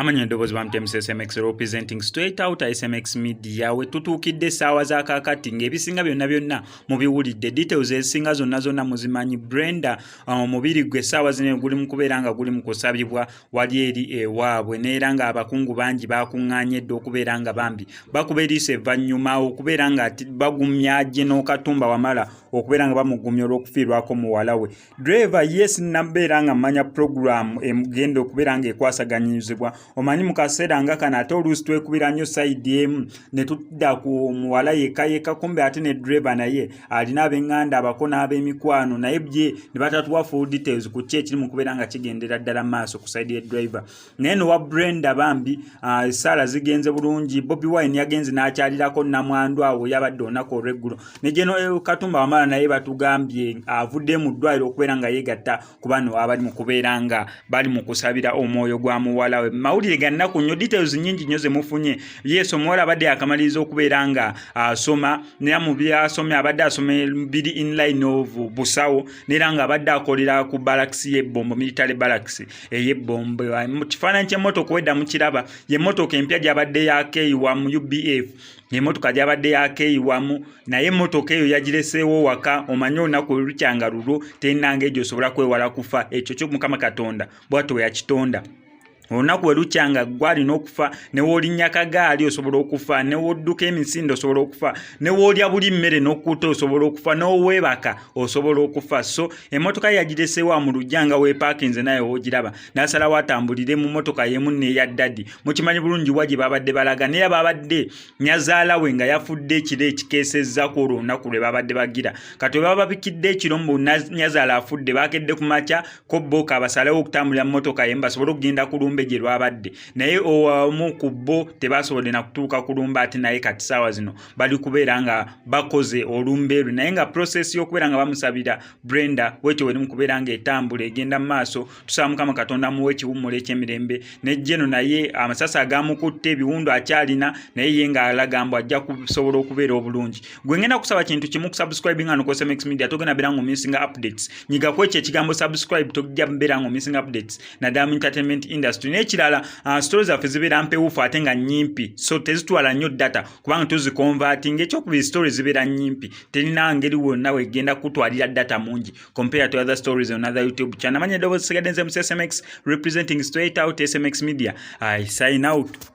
Amanya eddoboozi bamutemu SMX, representing straight out SMX Media. We tutuukidde essaawa za kaakati ng'ebisinga byonna byonna mubiwulidde, details ezisinga zonna zonna muzimanyi. Brenda, omubiri gwe essaawa zino guli mu kubeera nga guli mu kusabibwa wali eri ewaabwe, neera ng'abakungu bangi bakuŋŋaanye dda okubeera nga bambi bakuba eriiso evvannyuma okubeera nga bagumya General Katumba Wamala, okubeera nga bamugumya olw'okufiirwako muwala we. Driver, yes, nabeera nga mmanya program egenda okubeera nga ekwasaganyizibwa. Omanyi mu kaseera nga kano ate oluusi twekubira nnyo side emu ne tudda ku muwala yekka yekka, kumbe ate ne driver naye alina ab'eŋŋanda, abako n'ab'emikwano, naye bye ne batatuwa full details ku ki ekiri mu kubeera nga kigendera ddala maaso ku side ye driver. Naye nowa Brenda bambi, essaala zigenze bulungi. Bobi Wine yagenze n'akyalirako namwandu awo yabadde olunaku olw'eggulo, ne General Katumba Wamala naye batugambye avudde mu ddwaliro okubeera nga yeegatta ku bano abali mu kubeera nga bali mu kusabira omwoyo gwa muwala we. Mawulire ga nnaku nnyo, details nnyingi nnyo ze mufunye. Yes, omuwala abadde akamaliriza okubeera nga asoma, naye mu byasomye abadde asoma biri in line of busawo, neera nga abadde akolera ku barracks y'ebbombo, military barracks ey'ebbombo. Mu kifaananyi ky'emmotoka wedda mukiraba, y'emmotoka empya gy'abadde yakeeyiwa mu UBF, emmotoka gy'abadde yakeeyiwamu, naye emmotoka eyo yagireseewo waka. Omanye olunaku olukyanga lulwo terinanga egyo osobola kwewala kufa. Ekyo kyo Mukama Katonda bwatyo bwe yakitonda. Olunaku we lukyanga gwalina okufa. Newoolinya kagaali osobola okufa, newodduka emisinde osobola okufa, newoolya buli mmere n'okkuta osobola okufa, n'oweebaka osobola okufa. So emmotoka yagireseewo mu lujja nga weepaakinze, naye woogiraba n'asalawo atambulire mu mmotoka y'emu n'eya daddy. Mukimanyi bulungi wa gye babadde balaga, naye babadde nyazaala we nga yafudde ekiro ekikeesezza ku olwo olunaku lwe babadde bagira. Kati we baba babikidde ekiro mbu nyazaala afudde, bakedde ku makya ko bo kabasalewo okutambulira mu mmotoka yemu basobole okugenda ku lumbe gye lwabadde, naye omu ku bo tebasobodde na kutuuka ku lumbe ate. Naye kati saawa zino bali kubeera nga bakoze olumbe lwe, naye nga process y'okubeera nga bamusabira Brenda bwetyo weri mu kubeera nga etambula egenda mu maaso. Tusaba Mukama Katonda amuwe ekiwummulo eky'emirembe. Ne General naye amasasi agamukutte, ebiwundu akyalina, naye ye ng'alaga mbu ajja kusobola okubeera obulungi. Gwe ngenda kusaba kintu kimu, kusubscribing ano ku SMX Media. Togenda beera ng'omissinga updates. Nyigaku ekyo ekigambo "subscribe", tojja mbeera ng'omissinga updates naddala mu entertainment industry. N'ekirala, stories zaffe zibeera mpewufu ate nga nnyimpi, so tezitwala nnyo data kubanga tuziconverting. Ekyokubiri, stories zibeera nnyimpi, terina ngeri wonna wegenda kutwalira data mungi compared to other stories on other YouTube channel. Amanya eddoboozi sigadde nze mu SMX, representing straight out SMX Media. I sign out.